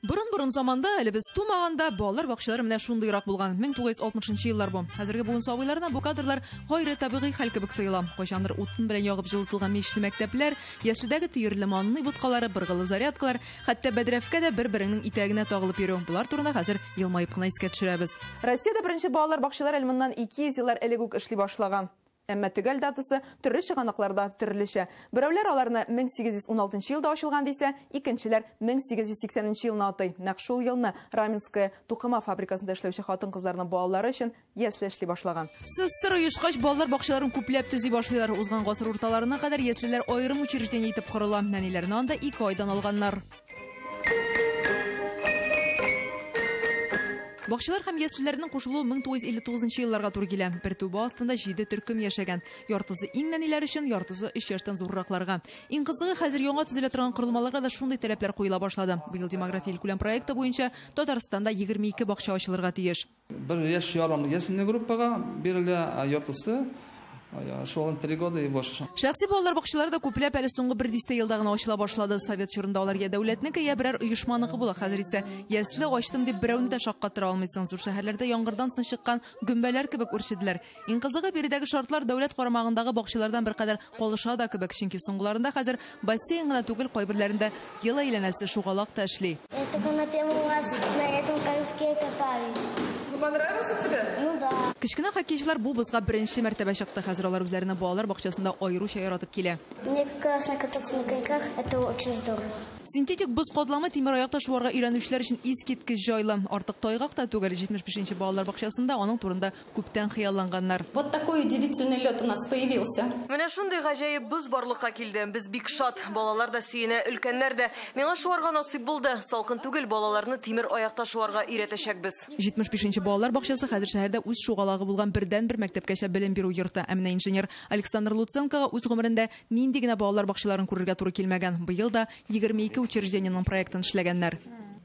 Борын-борын заманда, әле без тумаганда, балалар бакчалары менә шундыйрак булган. 1960 еллар бу. Хәзерге буын сабыйларына бу кадрлар гайре табигый хәл кебек тоела. Кайчандыр утын белән ягып җылытылган мичле мәктәпләр, яследәге төерле манный боткалары, быргылы зарядкалар, хәтта бәдрәфкә дә бер-береңнең итәгенә тагылып йөрү. Болар турында хәзер елмаеп кына искә төшерәбез. Россиядә беренче балалар бакчалары әле моннан 200 еллар элек үк эшли башлаган. Әмма төгәл датасы төрле чыганакларда төрлечә. Берәүләр аларны 1816 елда ачылган дисә, икенчеләр 1880 елны атый. Нәкъ шул елны Раменская тукыма фабрикасында эшләүче хатын-кызларның балалары өчен ясле эшли башлаган. СССР оешкач, балалар бакчаларын күпләп төзи башлыйлар. Узган гасыр урталарына кадәр яслеләр аерым учреждение итеп корыла. Нәниләрне анда 2 айдан алганнар. Бакчалар һәм яслеләрнең кушылуы 1959 елларга туры килә. Бер түбә астында 7 төркем яшәгән. Яртысы иң нәниләр өчен, яртысы 3 яшьтән зурракларга. Иң кызыгы, хәзер яңа төзелә торган корылмаларга да шундый таләпләр куела башлады. Быел демография илкүләм проекты буенча Татарстанда 22 бакча ачылырга тиеш. Бер яшь ярым ясле группага бирелә, яртысы шул 3 года и больше. Шәхси балалар бакчалары да күпләп әле соңгы бер дистә елда гына ачыла башлады. Совет чорында алар я дәүләтнеке, я берәр оешманыкы була. Хәзер исә ясле ачтым дип берәүне дә шаккатыра алмыйсың. Зур шәһәрләрдә яңгырдан соң чыккан гөмбәләр кебек үрчеделәр. Иң кызыгы, биредәге шартлар дәүләт карамагындагы бакчалардан беркадәр калыша да кебек, чөнки соңгыларында хәзер бассейн гына түгел, кайберләрендә ел әйләнәсе шугалак та эшли. Я только на первый раз на этом коньке катаюсь. Ну, понравился тебе? Ну да. Кечкенә хоккейчылар бу бозга беренче мәртәбә чыкты. Хәзер алар үзләренә балалар бакчасында аеруча яратып килә. Мне классно кататься на коньках, это очень здорово. Синтетик боз катламы тимер аякта шуарга өйрәнүчеләр өчен искиткеч җайлы. Артык тайгак та түгел. 75 балалар бакчасында аның турында күптән хыялланганнар. Вот такой удивительный лед у нас появился. Менә шундый гаҗәеп боз барлыкка килде. Без бик шат. Балалар да сөенә, өлкәннәр дә. Миңа шуарга насыйп булды. Салкын түгел, балаларны тимер аякта шуарга өйрәтәчәкбез. 75 балалар бакчасы хәзер шәһәрдә үз шугалагы булган бердәнбер мәктәпкәчә белем бирү йорты. Ә менә инженер Александр Луценкога үз гомерендә нинди генә балалар бакчаларын күрергә туры килмәгән. Быел да 22 учреждениенең проектын эшләгәннәр.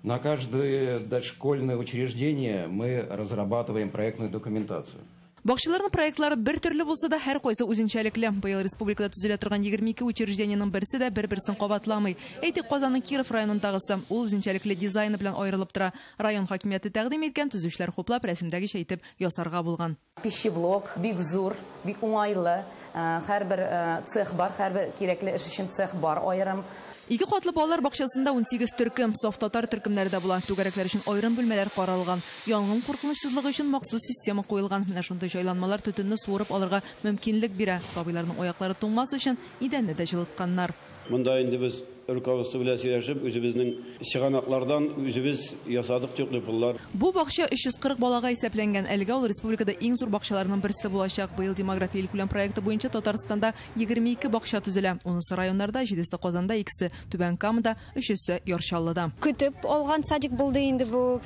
На каждое дошкольное учреждение мы разрабатываем проектную документацию. Бакчаларның проектлары бер төрле булса да, һәр кайсы үзенчәлекле. Быел республикада төзелә торган 22 учреждениенең берсе дә бер-берсен кабатламый. Әйтик, Казанның Киров районындагысы. Ул үзенчәлекле дизайны белән аерылып тора. Район хакимияте тәкъдим иткән, төзүчеләр хуплап, рәсемдәгечә итеп ясарга булган. Пищеблок бик зур, бик уңайлы. Һәрбер цех бар, һәрбер кирәкле эш өчен цех бар аерым. Ике катлы балалар бакчасында 18 төркем, саф татар төркемнәре дә була. Түгәрәкләр өчен аерым бүлмәләр каралган. Янгын куркынычсызлыгы өчен махсус система куелган. Менә шундый җайланмалар төтенне суырып алырга мөмкинлек бирә. Сабыйларның аяклары туңмас өчен идәнне дә җылытканнар. Монда инде без руководство белән сөйләшеп, үзебезнең чыганаклардан үзебез ясадык төрле пуллар. Бу бакча 340 балага исәпләнгән. Әлегә ул республикада иң зур бакчаларның берсе булачак. Быел демография илкүләм проекты буенча Татарстанда 22 бакча төзелә. Унысы районнарда, 7-се Казанда, 2-се Түбән Камада, 3-се Яр Чаллыда. Көтеп алган садик булды инде бу,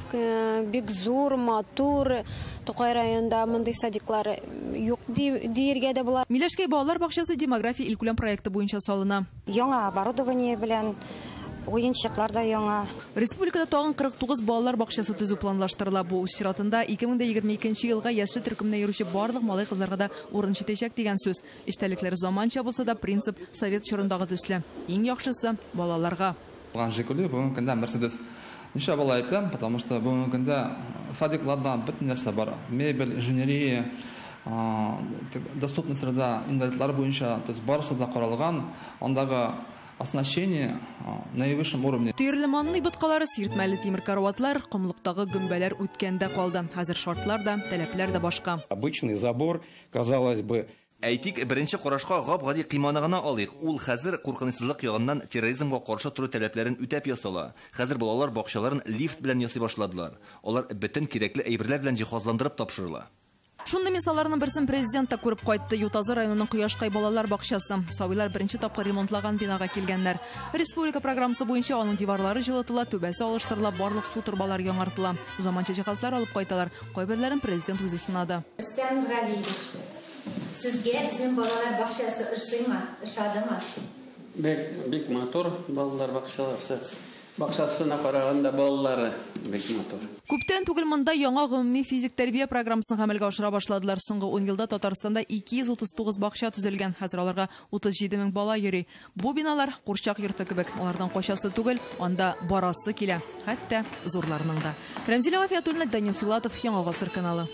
бик зур, матур. Тукай районында мондый садиклар юк диергә дә була. Миләшкәй балалар бакчасы демография илкүләм проекты буенча салына. Яңа оборудование белән, уенчыклар да яңа. Республикада тагын 49 балалар бакчасы төзү планлаштырыла. Бу үз чиратында 2022 елга ясле төркеменә йөрүче барлык малай-кызларга да урын җитәчәк дигән сүз. Эчтәлекләре заманча булса да, принцип совет чорындагы төсле. Иң яхшысы балаларга. Жигули бүгенге көндә Мерседес. Ничә бала әйтәм, потому что бүгенге көндә садикларда бөтен нәрсә бар. Мебель, инженерия, доступный среда инвалидлар буенча, то есть барысы да каралган. Андагы оснащение наивысшем уровне. Төерле манный боткалары, сиртмәле тимер караватлар, комлыктагы гөмбәләр үткәндә калды. Хәзер шартлар да, таләпләр дә башка. Обычный забор, казалось бы. Әйтик, беренче карашка гап-гади кыйманы гына алыйк. Ул хәзер куркынычсызлык ягыннан терроризмга каршы тору таләпләрен үтәп ясала. Хәзер балалар бакчаларын лифт белән ясый башладылар. Алар бөтен кирәкле әйберләр белән җиһазландырып тапшырыла. Шундый мисалларның берсен президент та күреп кайтты. Ютазы районының Кояшкай балалар бакчасы. Сабыйлар беренче тапкыр ремонтлаган бинага килгәннәр. Республика программасы буенча аның диварлары җылытыла, түбәсе алыштырыла, барлык су торбалары яңартыла. Заманча җиһазлар алып кайталар. Кайберләрен президент үзе сынады. Рөстәм Галиевич, сезгә безнең балалар бакчасы ошыймы, ошадымы? Бик, бик матур балалар бакчасы. Бакчасына караганда балалары бик матур. Күптән түгел монда яңа гомуми физик тәрбия программасын гамәлгә ашыра башладылар. Соңгы 10 елда Татарстанда 239 бакча төзелгән. Хәзер аларга 37 мең бала йөри. Бу биналар курчак йорты кебек. Алардан качасы түгел, анда барасы килә. Хәтта зурларның да. Рәмзилә Гафиятуллина, Данил Филатов, Яңа Гасыр каналы.